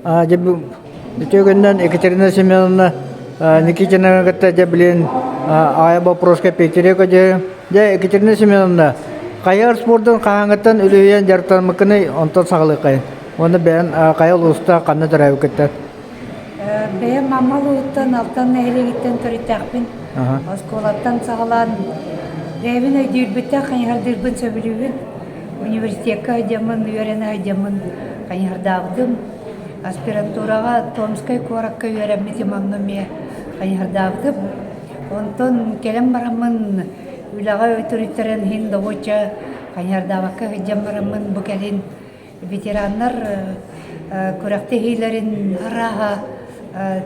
Дьэ үтүө күнүнэн Екатерина Семеновна Никитина кытта дьэ билин аайа боппуруоска Петере көдьө. Дьэ Екатерина Семеновна хайа спордун хаһааҥҥыттан үлүһүйэн дьарыктаммыккыный онтон саҕалыаххайын. Уонна бэйэн хайа улууста ханна төрөөбүккүттэн? Бэйэм Амма улууһуттан Алтан нэһилиэгиттэн төрүттээхпин. Оскуолаттан саҕалаан бэйэбин өйдүүрбүттэн хайыһардыырбын сөбүлүүбүн. Университекка сылдьаммын, үөрэнэ сылдьаммын хайыһардаабытым. Аспирантураҕа Томскай куоракка үөрэммитим, онно эмиэ хайыһардаабытым. Онтон кэлэн бараммын үлэҕэ үтүрүттэрэн иһин добуочча хайыһардаабакка сылдьан бараммын бу кэлин ветераннар күрэхтэһиилэрин арааһа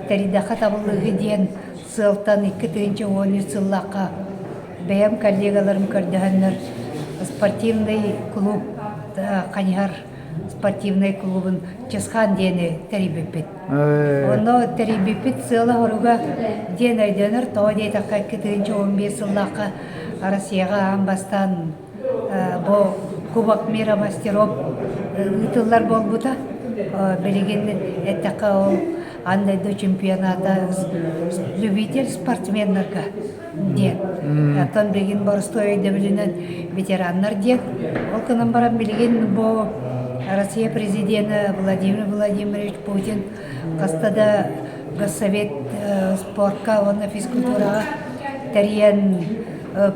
тэрийдэххэ табыллыыһы диэн сыалтан 2013 сыллаахха бэйэм коллегаларым көрдөһөннөр спортивный клуб хайыһар спортивнай клубун Чысхаан диэни тэрийбиппит. Онно тэрийбиппит сыала-соруга диэн өйдөнөр, тоҕо диэтэххэ 2015 сыллаахха Россияҕа аан бастаан Бу Кубок мира мастеров ыытыллар буолбута. Билигин эттэххэ ол аан дойду чемпионата любитель спортсменнарга диэн. Оттон билигин боростуой өйдөбүлүнэн ветераннар диэн. Ол гынан баран билигин бу Россия президенэ Владимир Владимирович Путин хаста да Госсовет спортка уонна физкультураҕа тэрийэн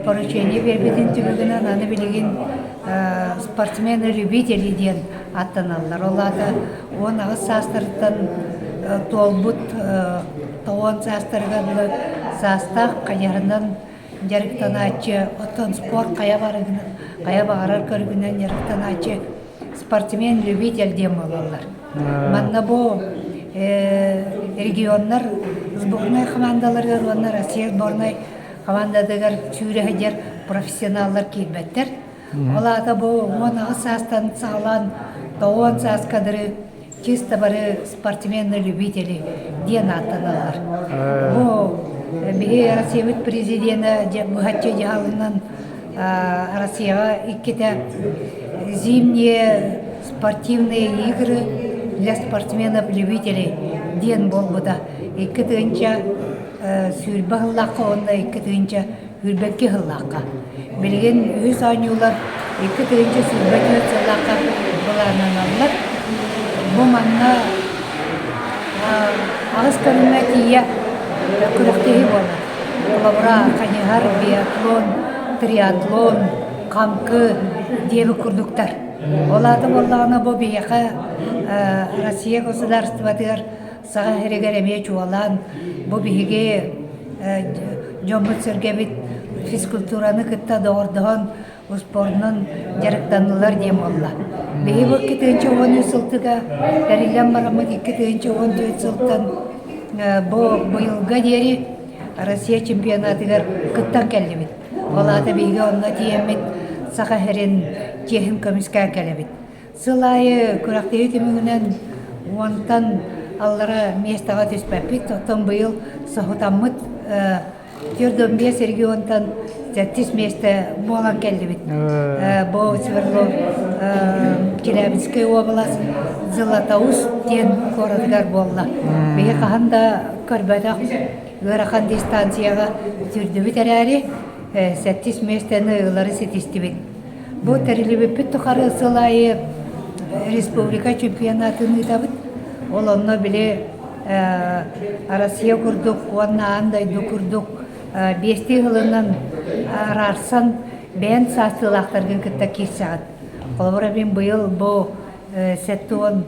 поручение биэрбитин түмүгүнэн аны билигин спортсмены-любители диэн аттаналлар. Ол аата 18 саастарыттан туолбут 90 саастарыгар дылы саастаах хайыһарынан дьарыктанааччы, оттон спорт хайа хайа баҕарар көрүҥүнэн дьарыктанааччы спортсмен-любитель диэн буолаллар. Манна бу регионнар сборнай хамаандаларыгар уонна Россия сборнай хамаандатыгар сүүрэ сылдьар профессионаллар киирбэттэр. Ол аата бу 18 саастан саҕалаан 90 сааска дылы чисто бары спортсмены-любители диэн ааттаналлар. Бу биһи Россиябыт президенэ быһаччы дьаһалынан Россияҕа иккитэ зимние спортивные игры для спортсменов-любителей диэн буолбута. 2000 сүүрбэ сыллаахха уонна 2022 сыллаахха. Билигин үһүс оонньуулар 2024 сыллаахха былааннаналлар. Бу манна аҕыс көрүҥҥэ тиийэ күрэхтэһии буолар. Холобура, хайыһар, биатлон, триатлон, хаҥкы диэбит курдуктар. Ол аата буоллаҕына бу биһиэхэ Россия государствотыгар Саха сиригэр эмиэ чуолаан бу биһиги дьоммут-сэргэбит физкультураны кытта доҕордоһон успуордунан дьарыктаннылар диэн буолла. Биһиги бу 2013 сылтыга тэриллэн бараммыт 2014 сылтан бу быйылга диэри Россия чемпионатыгар кыттан кэллибит. Ол аата биһиги онно тиийэммит Саха сирин чиэһин көмүскээн кэлэбит. Сыл аайы күрэхтэһии түмүгүнэн уонтан аллара миэстэҕэ түспэппит. Оттон быйыл соһутаммыт 45 регионтан сэттис миэстэ буолан кэллибит. Бу Свердлов Челябинскай уобалас Златоуст диэн куоратыгар буолла. Биһи хаһан да көрбөтөх ыарахан дистанцияҕа сүүрдүбүт эрээри сэттис миэстэни ылары ситистибит. Бу тэриллибиппит тухары сыл аайы республика чемпионатын ыытабыт. Ол онно били Россия курдук уонна аан дойду курдук биэстии сылынан араарсан бэйэн саастыылаахтаргын кытта киирсэҕин. Холобура мин быйыл бу 74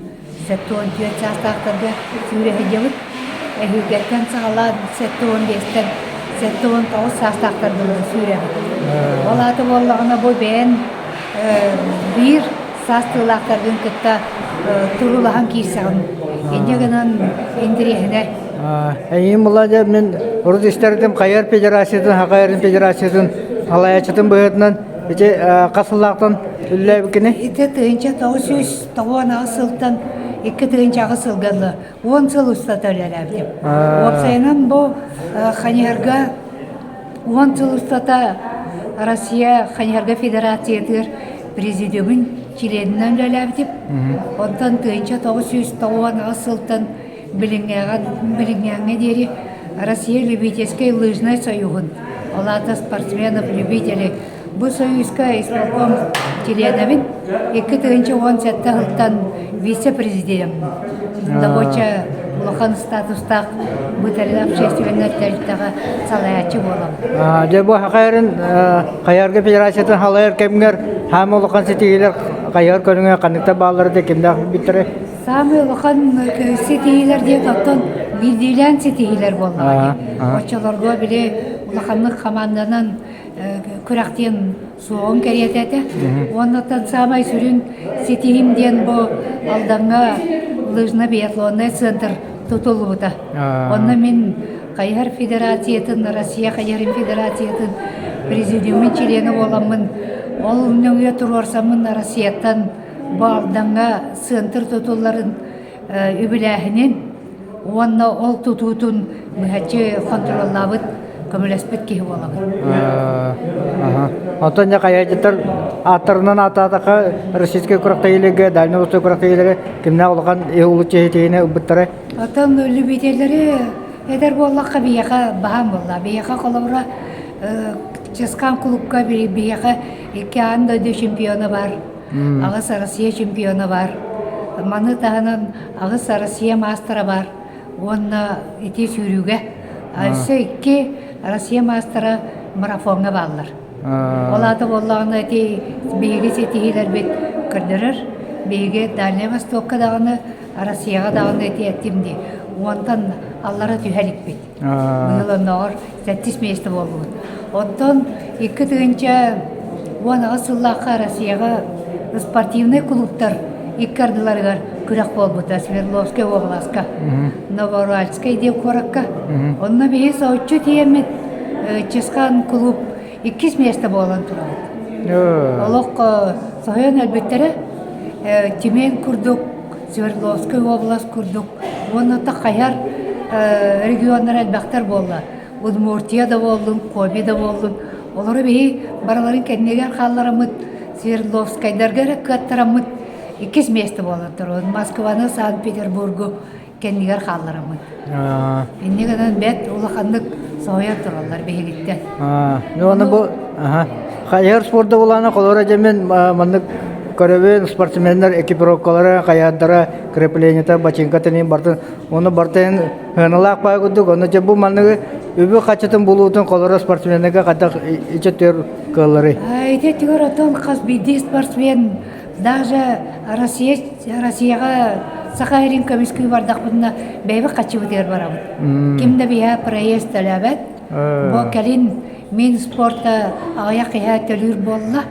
саастаахтарга сүүрэ сылдьабыт. Эһиилгэттэн саҕалаан 75-тэн 79 саастаахтарга сүүрэбит. Ол аата буоллаҕына бу бэйэн биир саастыылаахтаргын кытта туруулаһан киирсэҕин. Инньэ гынан интэриэһинэй. Эйиин була мин урут истэрдим Хайар Федерациятын, Хахайарын Федерациятын салайааччытын быһыытынан ити хас сыллаахтан үлэлээбиккиний? Ити 1998 сылтан 2008 сылга дылы 10 сыл устата үлэлээбитим. Уопсайынан бу Хайыһарга 10 сыл устата Россия Хайыһарга Федерациятыгар президиумун чилиэнинэн үлэлээбитим. Онтон 1998 сылтан билиҥҥээҕэ диэри Россия любительскай лыжнай союһун, ол аата спортсменов-любителей бу союзка исполком чилиэнэбин 2017 сылтан вице-президент добоча улахан статустаах бу тэрил общественнай тэрилтэҕэ салайааччы буолабын. Дьэ бу Хахайарын Хайарга федерациятын халайар кэмҥэр хаама улахан ситиһиилэр хайар көрүҥэ ханныктар бааллара да кимнээх билбиттэрэ? Саамай улахан ситиһиилэр диэн оттон биирдиилээн ситиһиилэр буоллаҕа дии. Оччолорго били улаханнык хамаанданан күрэхтиэн суоҕун кэриэтэ этэ. Уоннаттан саамай сүрүн ситиһим диэн бу Алдаҥҥа лыжно-биатлоннай центр тутуллубута. Онно мин Хайыһар Федерациятын, Россия Хайыһарын Федерациятын президиумун чилиэнэ буоламмын, ол нөҥүө туруорсаммын Россияттан бу Алдаҥҥа центр тутулларын үбүлээһинин уонна ол тутуутун быһаччы хонтуруоллаабыт, көмөлөспүт киһи буолабын. Оттон дьэ хайааччыттар ааттарынан ааттаатахха Российскай күрэхтэһиилэргэ, Дальнай Восток күрэхтэһиилэрэ кимнээх улахан улуччаһитиини ылбыттара? Оттон любителлэри эдэр буоллахха биһиэхэ баһаам буолла. Биһиэхэ холобура Ческан клубка биһиэхэ икки аан дойду чемпиона бар. Аҕыс Россия чемпиона бар. Маны таһынан аҕыс Россия маастара бар уонна ити сүүрүүгэ өссө икки Россия маастара марафоҥҥа бааллар. Ол аата буоллаҕына ити биһиги ситиһиилэрбит көрдөрөр. Биһиги Дальнай Востокка даҕаны, Россияҕа даҕаны ити эттим дии. Уонтан аллара түһэ иликпит. Быйыл оннооҕор сэттис миэстэ буоллубут. Оттон 2018 сыллаахха Россияҕа спортивнай кулууптар икки ардыларыгар күрэх буолбута Свердловскай уобаласка, Новоуральскай диэн куоракка. Онно биһи соһуччу тиийэммит Чысхаан кулууп иккис миэстэ буолан турабыт. Олох соһуйан өлбүттэрэ. Тюмень курдук, Свердловскай уобалас курдук уонна хайар регионнар элбэхтэр буолла. Удмуртия да буоллун, Коми да буоллун. Олору биһи барыларын кэннигэр хааллараммыт, Свердловскайдарга эрэ кыаттараммыт иккис миэстэ буолан турабыт. Москваны, Санкт-Петербургу кэннигэр хааллараммыт. Инньэ гынан бэрт улаханнык соһуйан тураллар биһигиттэн. Уонна бу хайыһар спорда булаана холоро дьэмин маннык көрөбүн спортсменнар экипировкалара, хайаардара, креплениета, бачыыҥкатын бартын оны бартын сыаналаах баа курдук онно дьэ бу манныгы үбү хаччытын булуутун холоро спортсменнарга хайдах ичэ кыалларый? Ити тигэр отон хас биирдии спортсмен Даже Россия, Россияҕа Саха сирин көмүскүү бардахпытына бэйэбит хаччыбытыгар барабыт. Ким да биһэ проезд төлөөбөт. Бу кэлин мин спорта аҕыйах киһи төлүүр буолла.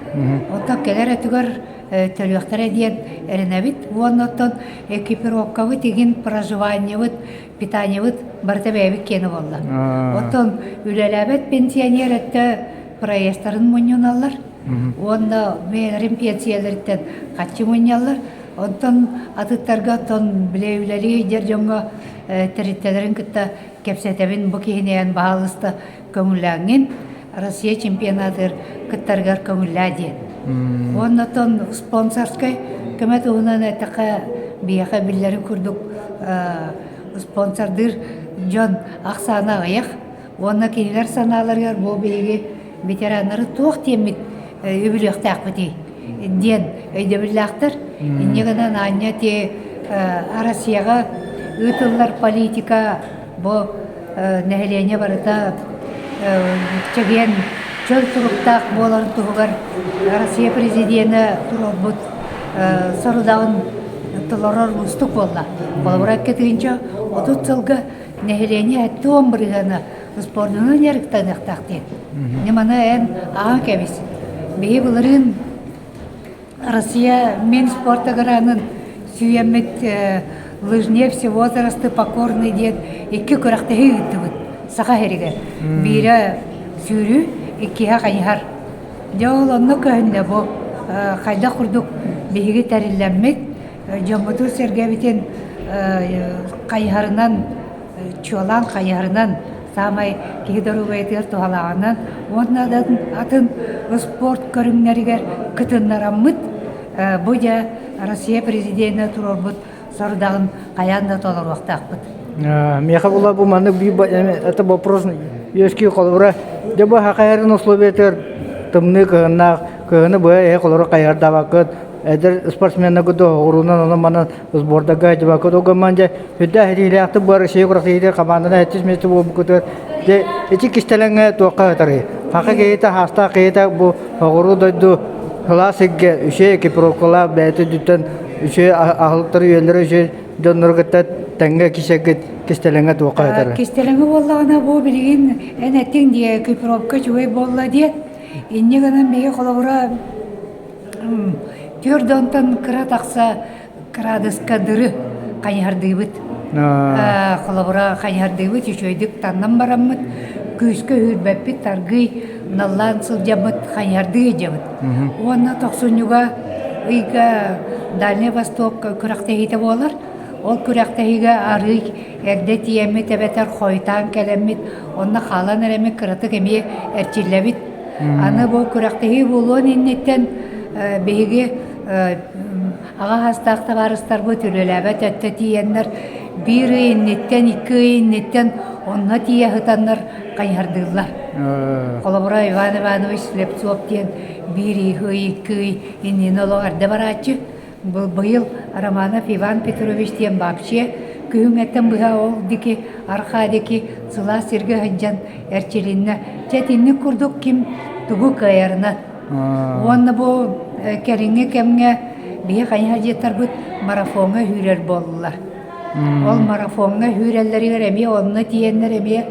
Оттон кэлэр өтүгэр төлүөхтэрэ диэн эрэнэбит. Уонна оттон экипировкабыт игин проживаниебыт, питаниебыт барыта бэйэбит киэнэ буолла. Оттон үлэлээбэт пенсионер өттө проездтарын мунньуналлар. Уонна бэйэлэрин пенсияларыттан хаччы мунньаллар. Онтон атыттарга оттон бile үлэлии сылдьар дьоҥҥо тэрилтэлэрин кытта кэпсэтэбин бу киһинээн баһаалыста көҥүллээҥҥин Россия чемпионатыгар кыттарыгар көҥүллээ диэн. Уонна оттон спонсорскай көмө туһунан эттэххэ биһиэхэ биллэрин курдук спонсордыыр дьон ахсаана аҕыйах. Уонна кинилэр санааларыгар бу биһиги ветераннары туох диэммит үбүлүөхтээхпитий диэн өйдөбүллээхтэр. Инньэ гынан аанньа ти Россияҕа ыытыллар политика бу нэһилиэнньэ барыта чэгиэн чөл туруктаах буоларын туһугар Россия президенэ туруорбут сорудаҕын толорор уустук буолла. Холобура 2030 сылга нэһилиэнньэ 70 бырыһыана спордунан дьарыктаныахтаах диэн. Дьэ маны эн аҕаҥ кэбис. Биһи былырыын Россия мин спорта гранын сүүйэммит лыжне все возрасты покорны диэн икки күрэхтэһии ыыттыбыт Саха сиригэр. Биирэ сүүрүү, иккиһэ хайыһар. Дьэ ол онно көһүннэ бу хайдах курдук биһиги тэриллэммит дьоммутун-сэргэбитин хайыһарынан, чуолаан хайыһарынан саамай киһи доруобуйатыгар туһалааҕынан уонна да атын спорт көрүҥнэригэр кытыннараммыт. Бу дьэ Россия президенэ туруорбут сорудаҕын хайаан да толоруохтаахпыт. Миэхэ була бу маннык это вопрос үөскүү холобура дьэ бу хахайарын условиятыгар тымныы кыһыннаах кыһыны быһа эһэ холоро хайардаабаккыт эдэр спортсменнаргыт оҕуруунан онон манан сбордарга дьыбаккыт огомман дьэ үрдээх ириилээхтик бу Россия күрэхтэһиитигэр хамаандана сэттис миэстэ буолбуккутугар дьэ ити кистэлэҥҥэ туохха сытарый хаха киһитэ хаастаах киһитэ бу оҕуруу дойду сылаас сиргэ үчүгэй экипировкалаах бэйэтэ үрдүттэн үчүгэй аһылыктары үөллэрэ үчүгэй дьоннору кытта тэҥҥэ кисэргит кистэлэҥэ туохха сытарый Кистэлэҥэ буоллаҕына бу билигин эн эттиҥ дии экипировка үчүгэй буолла диэн инньэ гынан биһиги холобура түөрт онтон кыра тахса кыраадыска дыры хайыһардыыбыт. Холобура, хайыһардыыбыт, үчүгэйдик таннан бараммыт, күүскэ үүрбэппит, таргый наллаан сылдьаммыт хайыһардыы сылдьабыт. Уонна тохсунньуга ыйга Дальний Восток күрэхтэһиитэ буолар. Ол күрэхтэһиигэ арыый эрдэ тиийэммит эбэтэр хойутаан кэлэммит, онно хаалан эрэммит кыратык эмиэ эрчиллэбит. Аны бу күрэхтэһии буолуон инниттэн биһиги Аҕа саастаах табаарыстарбыт үлэлээбэт өттө тиийэннэр биир ый инниттэн, икки ый инниттэн онно тиийэ сытаннар хайыһардыыллар. Холобура, Иван Иванович Слепцов диэн биир ый, икки ый иннинэ олох эрдэ барааччы. Быйыл Романов Иван Петрович диэн вообще күһүҥҥэттэн быһа ол диэки арҕаа диэки сылаас сиргэ сылдьан эрчилиннэ. Чэ итинник курдук ким тугу кыайарынан. Уонна бу кэлиҥҥи кэмҥэ биһи хайыһардьыттарбыт марафоҥҥа сүүрэр буоллулар. Ол марафоҥҥа сүүрэллэригэр эмиэ онно тиийэннэр эмиэ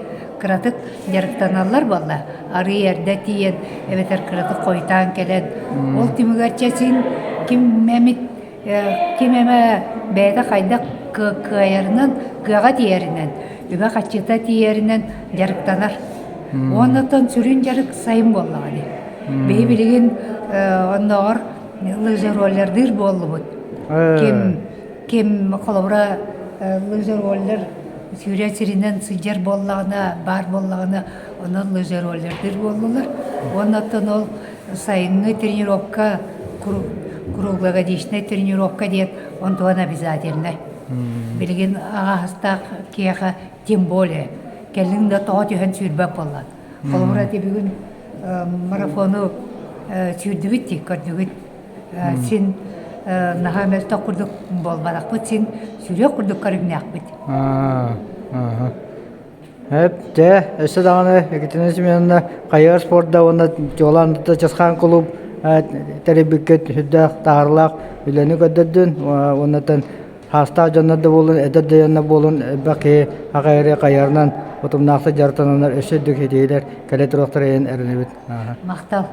кыратык дьарыктаналлар буолла. Арыый эрдэ тиийэн эбэтэр кыратык хойутаан кэлэн. Ол түмүгэр чэ син ким эмит ким эмэ бэйэтэ хайдах кыайарынан, кыаҕа тиийэринэн, үбэ-харчыта тиийэринэн дьарыктанар. Уонна оттон сүрүн дьарык сайын буоллаҕа дии. Биһи билигин оннооҕор лыжероллердыыр буоллубут. Ким ким холобура лыжероллер сүүрэ сиринэн сылдьар буоллаҕына, баар буоллаҕына, онон лыжероллердыыр буоллулар. Уонна оттон ол сайыҥҥы тренировка круглогодичная тренировка диэн онтуон обязательно. Билигин аҕаһастаах киһиэхэ тем более кэллиҥ да тоҕо түһэн сүүрбэт буолла. Холобура ити бүгүн марафону сүүрдүбүт дии көрдүгүт. Син наһаа мөлтөх курдук буолбатахпыт, син сүүрүөх курдук көрүҥнээхпит. Эп, дьэ, өссө даҕаны Екатерина Семеновна хайыһар спорда уонна Чуолаан Чысхаан кулууп тэрийбиккит сүрдээх таһаарыылаах үлэни көрдөрдүн уонна хаастаах дьоннор да буоллун, эдэр да дьоннор буоллун элбэх киһи аҕайыры хайыһарынан утумнаахтык дьарыктананнар өссө үрдүк ситиһиилэр кэлэ туруохтара диэн эрэнэбит. Махтал.